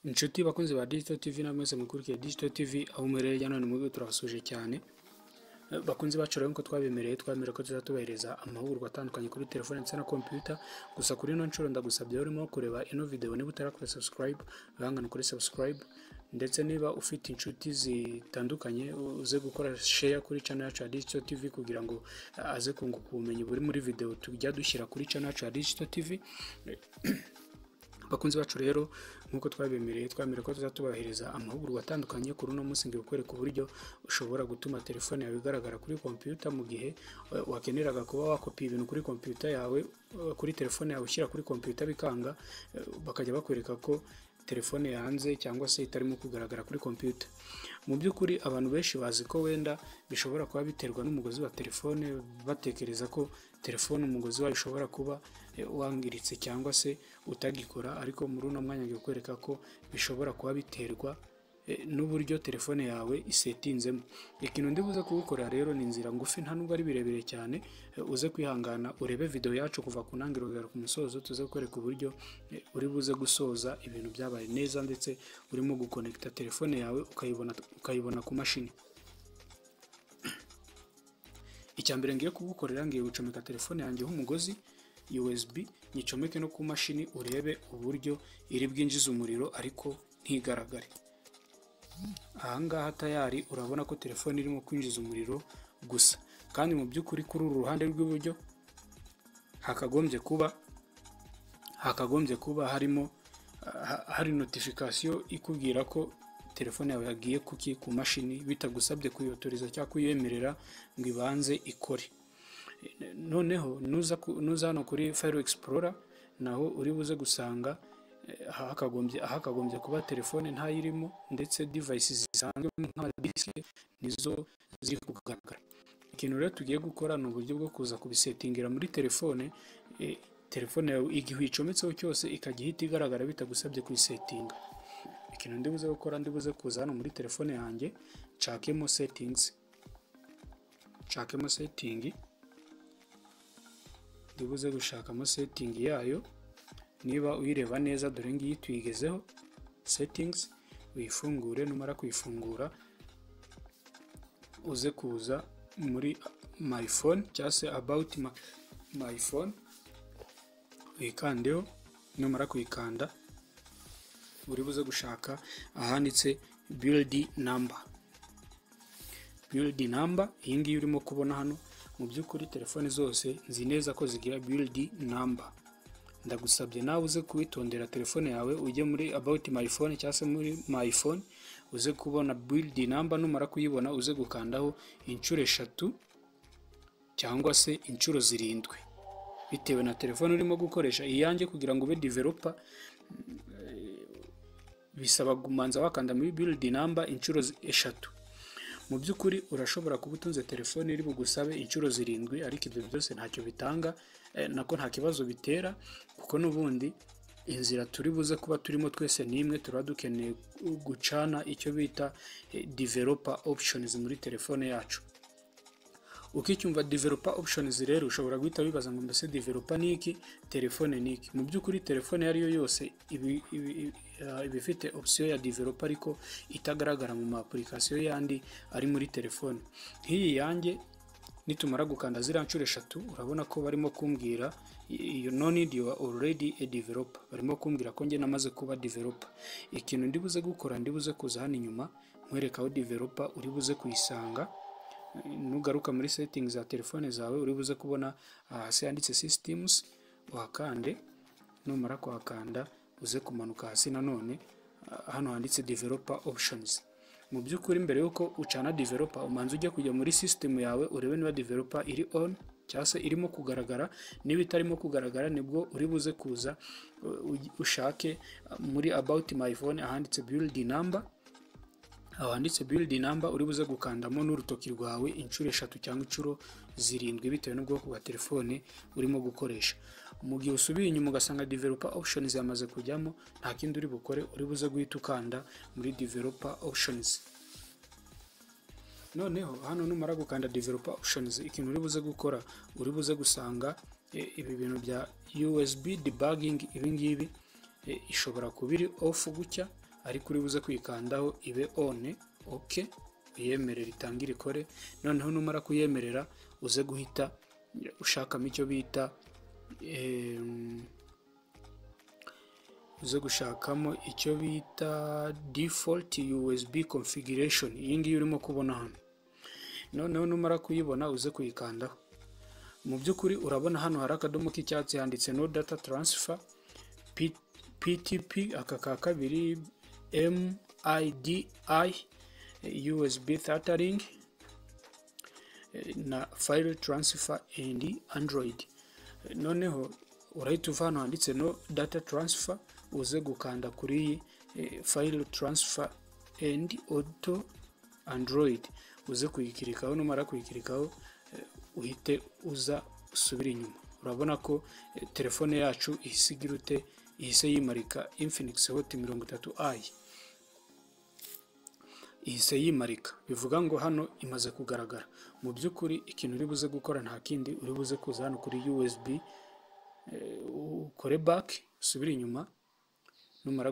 Inshuti bakunzi ba Digital TV, namwe mwese mukurikiye Digital TV aho muherereye hirya no hino mu gihugu, turabasuhuje cyane. Bakunzi bacu rero, nk'uko twabemereye, twemerera ko tuzatubahereza amahugurwa atandukanye kuri telefone ndetse na computer. Gusa kuri ino nshuro ndagusabye, urimo kureba ino video, niba utarakora subscribe, wihangane kuri subscribe, ndetse niba ufite inshuti zitandukanye uze gukora share kuri channel yacu ya Digital TV kugira ngo aze kunguka ubumenyi buri muri video tujya dushyira kuri channel yacu ya Digital TV. Bakunzi bacu rero, nk'uko twabemereye, twemerera ko tuzatubahereza amahugurwa atandukanye, kuri uno munsi ngiye kukwereka uburyo ushobora gutuma telefone yawe igaragara kuri computer mu gihe wakeneraga kuba wakopiye ibintu kuri computer yawe, kuri telefone yawe ushyira kuri computer bikanga, bakajya bakwereka ko telefone yanze cyangwa se itarimo kugaragara kuri computer. Mu by'ukuri abantu benshi bazi ko wenda bishobora kuba biterwa n'umugozi wa telefone, batekereza ko telefone umugozi wayo ushobora kuba wangiritse cyangwa se utagikora, ariko muri uno mwanya ngiye kukwereka ko bishobora kuba biterwa n'uburyo telefone yawe isetinzemo. Ikintu ndi buze kugukorera rero ni inzira ngufi, nta nubwo ari birebire cyane, uze kwihangana urebe video yacu kuva ku ntangiriro kugera ku musozo, tuze kukwereka uburyo uri buze gusoza ibintu byabaye neza, ndetse urimo gukonekita telefone yawe ukayibona ku mashini. Icya mbere ngiye kugukorera, ngiye gucomeka telefone yanjye umugozi USB, nyicomeke no ku mashini, urebe uburyo iri bwinjize umuriro ariko ntigaragare. Ahangaha tayari urabona ko telefone irimo kwinjiza umuriro gusa, kandi mu by'ukuri kuri uru ruhande rw'iburyo hakagombye kuba harimo hari notification ikubwira ko telefone yawe yagiye kuki ku mashini, bitagusabye kuyotoriza cyangwa kuyemerera ngo ibanze ikore. Noneho nuza hano kuri File Explorer, naho uri buze gusanga ahakagombye kuba telefone ntayirimo, ndetse devices zisanzwe nk'amadisk nizo ziri kugaragara. Ikintu rero tugiye gukora ni uburyo bwo kuza kubisetingira muri telefone, telefone yawe igihe uyicometseho cyose ikajya ihita igaragara bitagusabye kuyisetinga. Ikintu ndi buze gukora, ndi buze kuza hano muri telefone yanjye, nshakemo settings, nshakemo setting. Ndi buze gushakamo setting yayo. Niba uyireba neza, dore ngiyi tuyigezeho, settings. Uyifungure. Numara kuyifungura, uze kuza muri my phone cyangwa se about my phone, uyikandeho. Numara kuyikanda, uri buze gushaka ahanditse build number. Build number iyi ngiyi urimo kubona hano. Mu by'ukuri telefone zose nzi neza ko zigira build number. Ndagusabye nawe uze kuwitondera telefone yawe, ujye muri about my phone cyangwa se muri my phone, uze kubona build number. Numara kuyibona, uze gukandaho inshuro eshatu cyangwa se inshuro zirindwi bitewe na telefone urimo gukoresha. Iyanjye, kugira ngo ube developer bisaba kumanza wakanda muri build number inshuro eshatu. Mu by'ukuri urashobora kuba utunze telefone iri bugusabe inshuro zirindwi, ariko ibyo byose ntacyo bitanga, nako nta kibazo bitera, kuko n'ubundi inzira turi buze kuba turimo twese ni imwe. Turaba dukeneye gucana icyo bita developer options muri telefone yacu. Ukicyumva developer options rero, ushobora guhita wibaza ngo: "Mbese developer ni iki? Telefone ni iki?" Mu by'ukuri telefone iyo ari yo yose iba ifite option ya developer, ariko itagaragara mu ma application yandi ari muri telefone. Nk'iyi yanjye, nitumara gukanda ziriya nshuro eshatu, urabona ko barimo kumbwira: "You no need, you are already a developer." Barimo kumbwira ko njye namaze kuba developer. Ikintu ndi buze gukora, ndi buze kuza hano inyuma nkwereka aho developer uri buze kuyisanga. Nugaruka muri settings za telefone zawe, uri buze kubona hasi handitse systems, uhakande. Numara kuhakanda, uze kumanuka hasi nanone hano handitse developer options. Mu by'ukuri mbere yuko ucana developer, umanza ujya kujya muri system yawe urebe niba developer iri on cyangwa se irimo kugaragara. Niba itarimo kugaragara, nibwo uri buze kuza ushake muri about my phone ahanditse build number. Aho handitse build number, uri buze gukandamo n'urutoki rwawe inshuro eshatu cyangwa inshuro zirindwi bitewe n'ubwoko bwa telefone urimo gukoresha. Mu gihe usubiye inyuma ugasanga developer options yamaze kujyamo, nta kindi uri bukore, uri buze guhita ukanda muri developer options. Noneho hano numara gukanda developer options, ikintu uri buze gukora, uri buze gusanga ibi bintu bya USB debugging. Ibi ngibi ishobora kuba iri off gutya. ariko uri buze kuyikandaho ibe on. OK, uyemerere itangire ikore. Noneho numara kuyemerera, uze guhita ushakamo icyo bita uze gushakamo icyo bita default USB configuration, iyi ngiyi urimo kubona hano. Noneho numara kuyibona, uze kuyikandaho. Mu by'ukuri urabona hano hari akadomo k'icyatsi, handitse "no data transfer", PTP, aka ka kabiri MIDI USB tethering na file transfer and Android. Noneho urahita uva hano handitse "no data transfer", uze gukanda kuri iyi file transfer and auto Android, uze kuyikirikaho. Numara kuyikirikaho, uhite uza usubire inyuma. Urabona ko telefone yacu ihise igira ute? Ihise yimarika. Infinix Hot 30i ihise yimarika, bivuga ngo hano imaze kugaragara. Mu by'ukuri ikintu uri buze gukora nta kindi, uri buze kuza hano kuri USB, ukore back, usubire inyuma. Numara